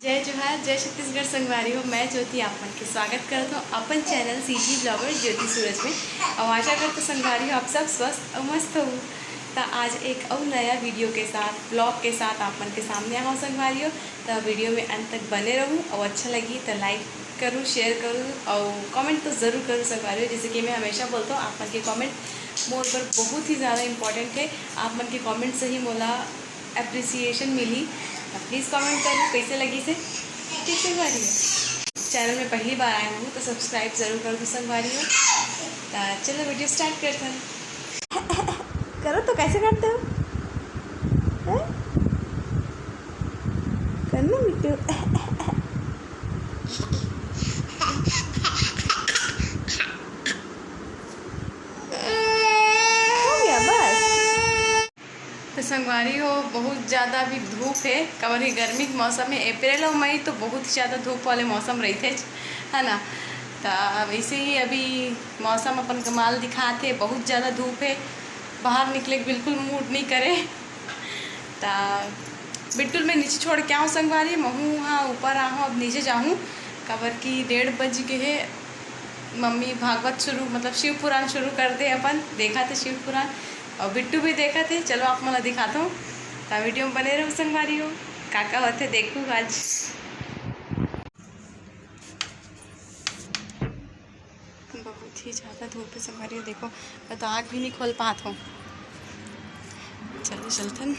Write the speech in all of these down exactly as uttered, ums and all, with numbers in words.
जय जोहार, जय छत्तीसगढ़ संगवारी हो। मैं ज्योति आप मन के स्वागत करत हूँ अपन चैनल सीजी ब्लॉगर ज्योति सूरज में। और आशा करत हूँ संगवारी हो आप सब स्वस्थ और मस्त हो। तो आज एक और नया वीडियो के साथ, ब्लॉग के साथ आप मन के सामने आऊँ संगवारी हो। तो वीडियो में अंत तक बने रहूँ और अच्छा लगी तो लाइक करूँ, शेयर करूँ और कमेंट तो ज़रूर करूँ संगवारी हो। जैसे कि मैं हमेशा बोलता हूँ, आप मन के कमेंट मोर पर बहुत ही ज़्यादा इंपॉर्टेंट है। आप मन के कमेंट से ही मोला अप्रिसिएशन मिली। तो प्लीज कमेंट करो कैसे लगी से। ठीक संगवारी हो, चैनल में पहली बार आए हो तो सब्सक्राइब जरूर कर दो संगवारी हो। तो चलो वीडियो स्टार्ट करते हैं। करो तो कैसे करते हो? हैं? करना बिट्टू। हो गया बस। तो संगवारी हो, बहुत ज़्यादा अभी धूप है, काबर कि गर्मी के मौसम है। अप्रैल और मई तो बहुत ही ज़्यादा धूप वाले मौसम रहिथे, है ना। तो वैसे ही अभी मौसम अपन कमाल दिखात है, बहुत ज़्यादा धूप है, बाहर निकले के बिल्कुल मूड नहीं करे। तो बिट्टू ल मैं नीचे छोड़ के आऊँ संगवारी, महूँ हाँ ऊपर आहूँ, अब नीचे जाहूँ, काबर कि डेढ़ बज गए है। मम्मी भागवत शुरू, मतलब शिव पुराण शुरू कर दे अपन, देखा थे शिव पुराण, और बिट्टू भी देखा थे। चलो आप मन ला दिखाता हूँ, तो वीडियो में बने रहो संगवारी हो, का का होते देखू आज। बहुत ही ज़्यादा धूप है संगवारी हो, देखो मैं तो आँख भी नहीं खोल पात हूँ। चलो चलथन।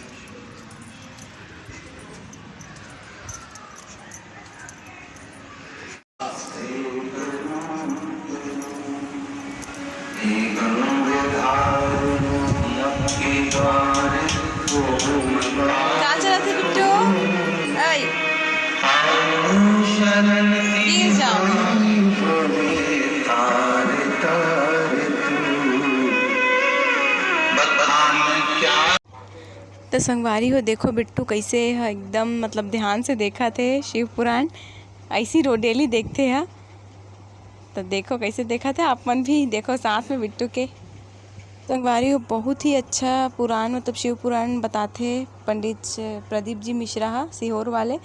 का चलत हे बिट्टू? ऐ। गिर जाओ। तो संगवारी हो, देखो बिट्टू कैसे ह एकदम मतलब ध्यान से देखत हे शिव पुराण। ऐसी रो डेली देखथे ह। तो देखो कैसे देखत हे, आप मन भी देखो साथ में बिट्टू के। संगवारी हो, बहुत ही अच्छा पुराण, मतलब शिव पुराण बताथे पंडित प्रदीप जी मिश्रा ह सीहोर वाले।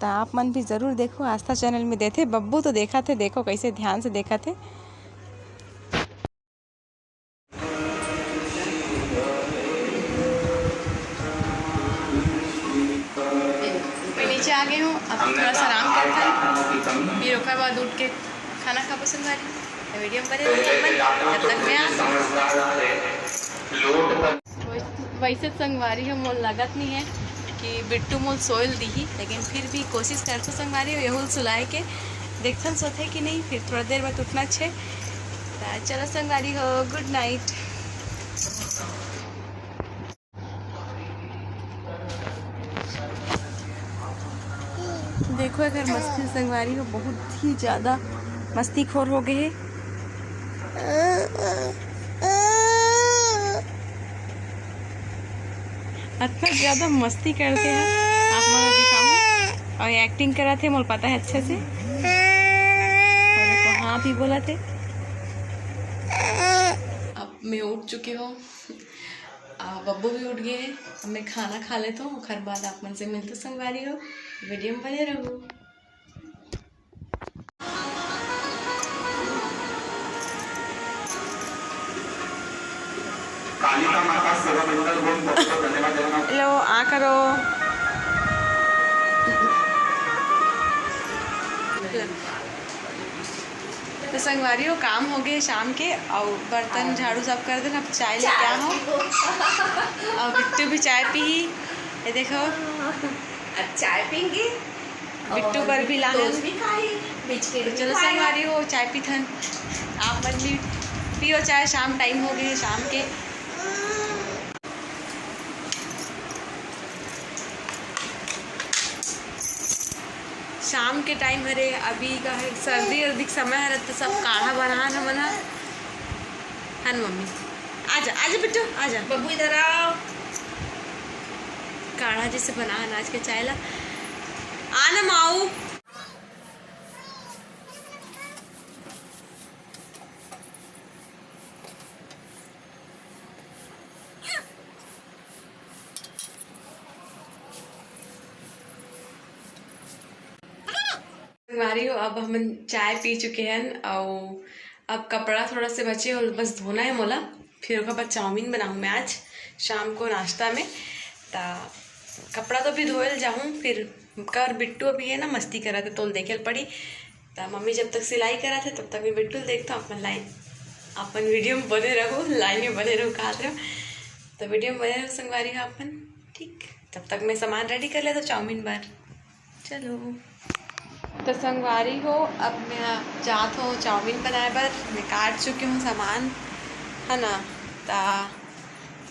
तो आप मन भी जरूर देखो, आस्था चैनल में देथे। बब्बू तो देखत हे, देखो कैसे ध्यान से देखत हे। मैं नीचे आ गई हूँ, अब थोड़ा सा आराम करता हूँ, फिर ओकर बाद उठ के खाना खाबो संगवारी। तो वीडियो में बने रहिए अपन, जब तक मैं आ वैसे संगवारी हो, मोल लगत नहीं है कि बिट्टू मोल सोयल दीही, लेकिन फिर भी कोशिश करथो संगवारी हो यहुल सुलाए के, देखथन सोथे कि नहीं, फिर थोड़ा देर बाद उठना छे। तो चलो संगवारी हो, गुड नाइट। देखो एकर मस्ती संगवारी हो, बहुत ही ज्यादा मस्तीखोर हो गए हे। अतना ज्यादा मस्ती करथे ह, आप मन ल दिखाहूँ। और एक्टिंग करत हे, मोला पता है अच्छे से। और देखो, हाँ भी बोलत हे। अब मैं उठ चुकी हूँ, आ, बब्बू भी उठ गए हे। अब मैं खाना खा लेता हूँ, ओकर बाद आप मन से मिलता संगवारी हो। वीडियो में बने रहो। कालिका माता सेवा मंडल को बहुत बहुत धन्यवाद देना। लो, आ करो। तो संगवारी हो, काम हो गए शाम के, और बर्तन झाड़ू सब कर देना। अब चाय लेके आ हो, और बिट्टू भी चाय पी। ये देखो, अब चाय पीएंगे। बिट्टू बर भी लाहन। टोस्ट भी खाई, बिस्किट भी चलो खाई। संगवारी हो, चाय पीथन। आप मन भी पियो चाय, शाम टाइम हो गए हे, शाम के। शाम के टाइम हरे, अभी का है, सर्दी वर्दी के समय हरे, तो सब काढ़ा बनाहन हमन ह। हन मम्मी, आजा, आजा बिट्टू, आजा। बब्बू इधर आओ। काढ़ा जैसे बनाहन आज के चाय ला। आ ना माऊ। संगवारी हो, अब हमन चाय पी चुके हन, अउ अब कपड़ा थोड़ा से बचे हो, बस धोना है मोला। फिर ओकर बाद चाउमीन बनाहूँ मैं आज शाम को नाश्ता में। त कपड़ा तो अभी धोए ल जाहूँ, फिर कर बिट्टू अभी है ना, मस्ती करत है, तोल देखे ल पड़ी। त मम्मी जब तक सिलाई करत है, तब तक मैं बिट्टू ल देखता हूँ, अपन लाइन, अपन वीडियो में बने रहू, लाइन में बने रहू, कहा रहे हो। तो वीडियो में बने रहू संगवारी हो अपन, ठीक। तब तक मैं सामान रेडी कर लेता हूँ चाउमीन बर। चलो। तो संगवारी हो, अब मैं जात हूँ चाउमीन बनाए बर। मैं काट चुकी हूँ सामान, है ना। ता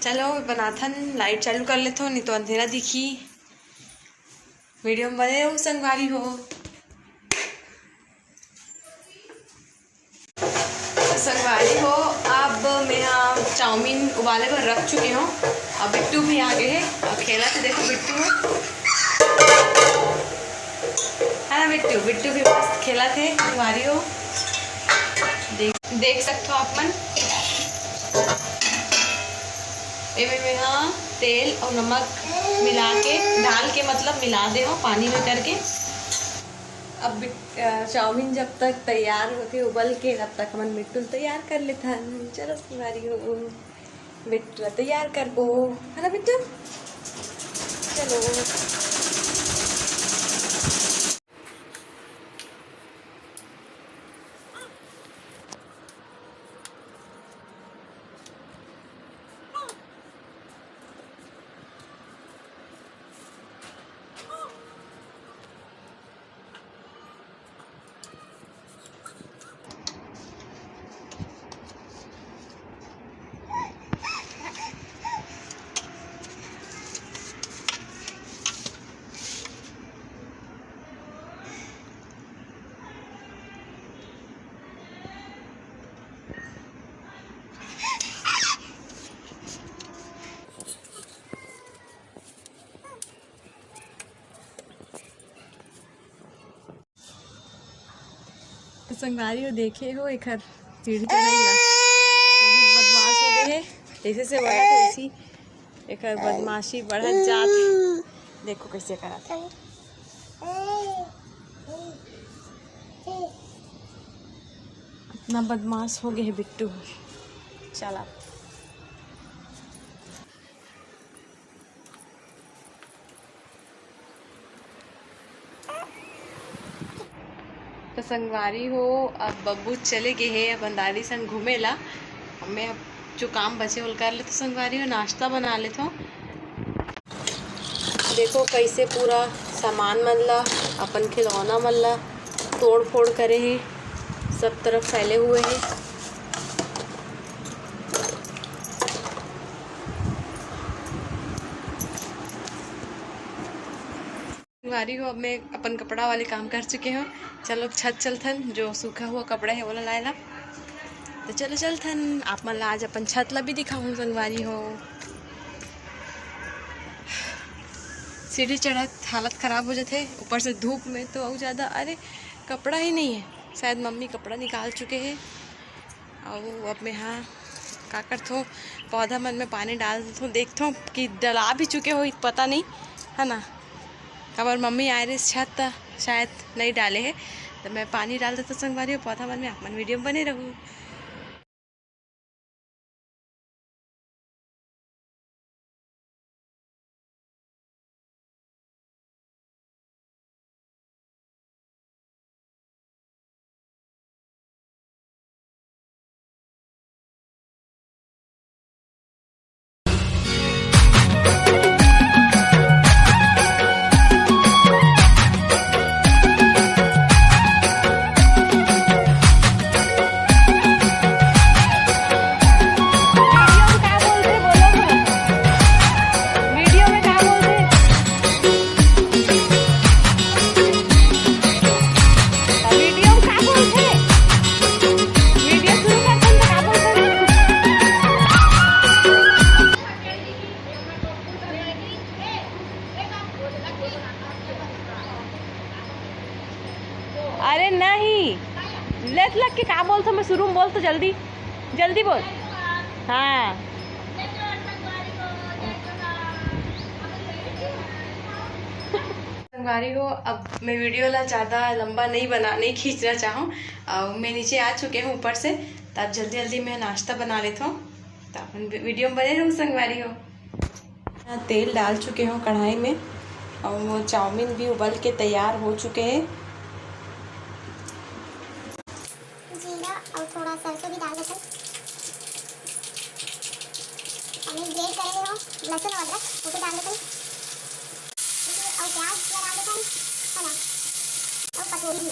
चलो बनाथन, लाइट चालू कर लेथो, नहीं तो अंधेरा दिखी। वीडियो में बने रहू संगवारी हो। तो संगवारी हो, अब मैं यहाँ चाउमीन उबाले बर रख चुके हूँ। अब बिट्टू भी आ गए हैं, अब खेलत हे, देखो बिट्टू है ना बिट्टू, बिट्टू भी मस्त खेलत हे संगवारी हो। देख, देख सकते हो आप मन, एमे मैं यहाँ तेल और नमक मिला के, डाल के, मतलब मिला दे हो पानी में करके। अब बिट-, अ, चाउमीन जब तक तैयार होथे उबल के, तब तक हमन बिट्टू ल तैयार कर लेथन। चलो संगवारी हो, बिट्टू ल तैयार करबो, है ना बिट्टू? चलो। तो संगवारी हो, देखे हो एकर सीढ़ी चढ़ाई ला, बहुत बदमाश हो गए है। जैसे से बड़ा तो इसी एकर बदमाशी बढ़त जात हे। देखो कैसे करत हे, इतना बदमाश हो गए है बिट्टू। चला। तो संगवारी हो, अब बब्बू चले गए हे अपन दादी संग घूमे ला। अब मैं अब जो काम बचे होल कर लेथो संगवारी हो, नाश्ता बना लेथो। देखो कैसे पूरा सामान मन ला, अपन खिलौना मन ला तोड़ फोड़ करे हे, सब तरफ फैले हुए हे। संगवारी हो, अब मैं अपन कपड़ा वाले काम कर चुके हूँ। चलो, अब छत चलथन, जो सूखा हुआ कपड़ा है, वो ला लाए ला। तो चलो चलथन, आप मन ला आज अपन छत ला भी दिखाऊँ संगवारी हो। सीढ़ी चढ़त हालत खराब हो जाथे, ऊपर से धूप में तो अउ ज़्यादा। अरे, कपड़ा ही नहीं है, शायद मम्मी कपड़ा निकाल चुके हैं। अउ अब मैं हा का करथों, पौधा मन में पानी डाल देथों, देखथों कि डला भी चुके हो, पता नहीं, है ना। काबर मम्मी आए रहिस छत, त शायद नहीं डाले है, तो मैं पानी डाल देथों संगवारी हो पौधा मन में। आप मन वीडियो में बने रहू। वीडियो में का बोलथे? वीडियो में का बोलथे? वीडियो शुरू करथन त का बोलथे? अरे नहीं, लेत लग के का बोलथो? मैं शुरू में बोल तो जल्दी, जल्दी बोल। हाँ। संगवारी हो, अब मैं वीडियो ला ज़्यादा लंबा नहीं बना, नहीं खींचना चाहूँ। अउ मैं नीचे आ चुके हूँ ऊपर से, त अब जल्दी जल्दी मैं नाश्ता बना लेता हूँ। त अपन वी-, वीडियो में बने रहू संगवारी हो। तेल डाल चुके हूँ कढ़ाई में, अउ वो चाउमीन भी उबल के तैयार हो चुके हैं। जीरा और थोड़ा सरसों भी डाल देते हैं। और ये ग्रेट करे हुए हो लहसुन और अदरक, वो भी डाल देते हैं। और प्याज पूरा डाल देते हैं, है ना, और पकौड़ी भी।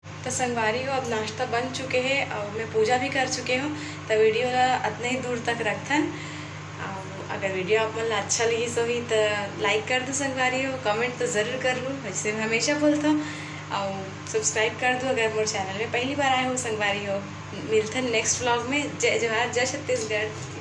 त संगवारी हो, अब नाश्ता बन चुके हे और मैं पूजा भी कर चुके हूँ। त वीडियो ला अतने ही दूर तक रखथन। और अगर वीडियो आप मन ला अच्छा लगिस होही त लाइक कर दो संगवारी हो, कमेंट तो जरूर कर लो, वैसे मैं हमेशा बोलता हूँ। और सब्सक्राइब कर दो अगर मोर चैनल में पहली बार आए हो संगवारी हो। मिलथन नेक्स्ट व्लॉग में। जय जोहार, जय छत्तीसगढ़।